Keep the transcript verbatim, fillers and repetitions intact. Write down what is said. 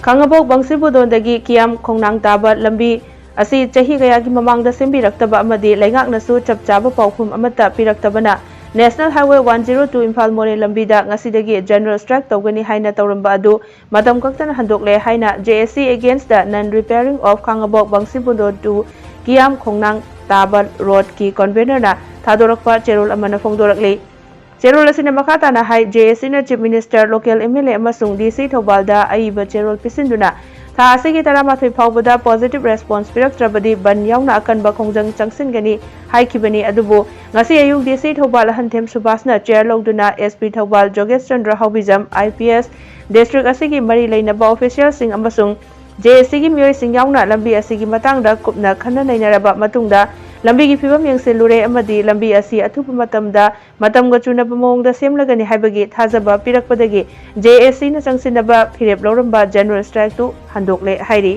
ꯈꯥꯉꯕꯣꯛ ꯕꯪꯁꯤꯕꯨꯗꯣꯟꯗꯒꯤ ꯀꯤꯌꯥꯝ ꯈꯣꯡꯅꯥꯡ ꯇꯥꯕ ꯂꯝꯕꯤ ꯑꯁꯤ ꯆꯍꯤ ꯀꯌꯥꯒꯤ ꯃꯃꯥꯡꯗ ꯁꯦꯝꯕꯤꯔꯛꯇꯕ ꯑꯃꯗꯤ ꯂꯩꯉꯥꯛꯅꯁꯨ ꯆꯞ ꯆꯥꯕ ꯄꯥꯎꯈꯨꯝ ꯑꯃꯠꯇ ꯄꯤꯔꯛꯇꯕꯅ National Highway one zero two Imphal ꯃꯣꯔꯦ ꯂꯝꯕꯤꯗ ꯉꯁꯤꯗꯒꯤ general strike ꯇꯧꯒꯅꯤ ꯍꯥꯏꯅ ꯇꯧꯔꯝꯕ ꯑꯗꯨ ꯃꯇꯝ ꯀꯛꯇꯅ ꯍꯟꯗꯣꯛꯂꯦ ꯍꯥꯏꯅ J A C against the non repairing of Khangabok ꯕꯪꯁꯤꯕꯨꯗꯣꯟ to ꯀꯤꯌꯥꯝ ꯈꯣꯡꯅꯥꯡ ꯇꯥꯕ road ꯀꯤ convener ꯅ ꯊꯥꯗꯣꯔꯛꯄ ꯆꯦꯔꯣꯜ ꯑꯃꯅ ꯐꯣꯡꯗꯣꯔꯛꯂꯤ꯫ ꯆꯦꯔꯣꯜ ꯑꯁꯤꯅ ꯃꯈꯥ ꯇꯥꯅ ꯍꯥꯏ, J A C ꯅ Chief Minister, local M L A ꯑꯃꯁꯨꯡ D C ꯊꯧꯕꯥꯜꯗ ꯑꯏꯕ ꯆꯦꯔꯣꯜ ꯄꯤꯁꯤꯟꯗꯨꯅ ꯊꯥ ꯑꯁꯤꯒꯤ ꯇꯔꯥꯃꯥꯊꯣꯏ ꯐꯥꯎꯕꯗ positive response ꯄꯤꯔꯛꯇ꯭ꯔꯕꯗꯤ ꯕꯟ ꯌꯥꯎꯅ ꯑꯀꯟꯕ ꯈꯣꯡꯖꯪ ꯆꯪꯁꯤꯟꯒꯅꯤ ꯍꯥꯏꯈꯤꯕꯅꯤ꯫ ꯑꯗꯨꯕꯨ ꯉꯁꯤ ꯑꯌꯨꯛ D C ꯊꯧꯕꯥꯜ ꯑꯍꯟꯊꯦꯝ ꯁꯨꯕꯥꯁꯅ ꯆꯦꯌꯔ ꯂꯧꯗꯨꯅ S P ꯊꯧꯕꯥꯜ ꯖꯣꯒꯦꯁ ꯆꯟꯗ꯭ꯔ ꯍꯥꯎꯕꯤꯖꯝ, I P S, district ꯑꯁꯤꯒꯤ ꯃꯔꯤ ꯂꯩꯅꯕ official ꯁꯤꯡ ꯑꯃꯁꯨꯡ J A C ꯒꯤ ꯃꯤꯑꯣꯏꯁꯤꯡ ꯌꯥꯎꯅ ꯂꯝꯕꯤ ꯑꯁꯤꯒꯤ ꯃꯇꯥꯡꯗ ꯀꯨꯞꯅ ꯈꯟꯅ ꯅꯩꯅꯔꯕ ꯃꯇꯨꯡꯗ ꯂꯝꯕꯤꯒꯤ ꯐꯤꯕꯝ ꯌꯦꯡꯁꯤꯜꯂꯨꯔꯦ ꯑꯃꯗꯤ ꯂꯝꯕꯤ ꯑꯁꯤ ꯑꯊꯨꯕ ꯃꯇꯝꯗ ꯃꯇꯝꯒ ꯆꯨꯅꯕ ꯃꯑꯣꯡꯗ ꯁꯦꯝꯂꯒꯅꯤ ꯍꯥꯏꯕꯒꯤ ꯊꯥꯖꯕ ꯄꯤꯔꯛꯄꯗꯒꯤ J A C ꯅ ꯆꯪꯁꯤꯟꯅꯕ ꯐꯤꯔꯦꯞ ꯂꯧꯔꯝꯕ general strike ꯇꯨ ꯍꯟꯗꯣꯛꯂꯦ ꯍꯥꯏꯔꯤ꯫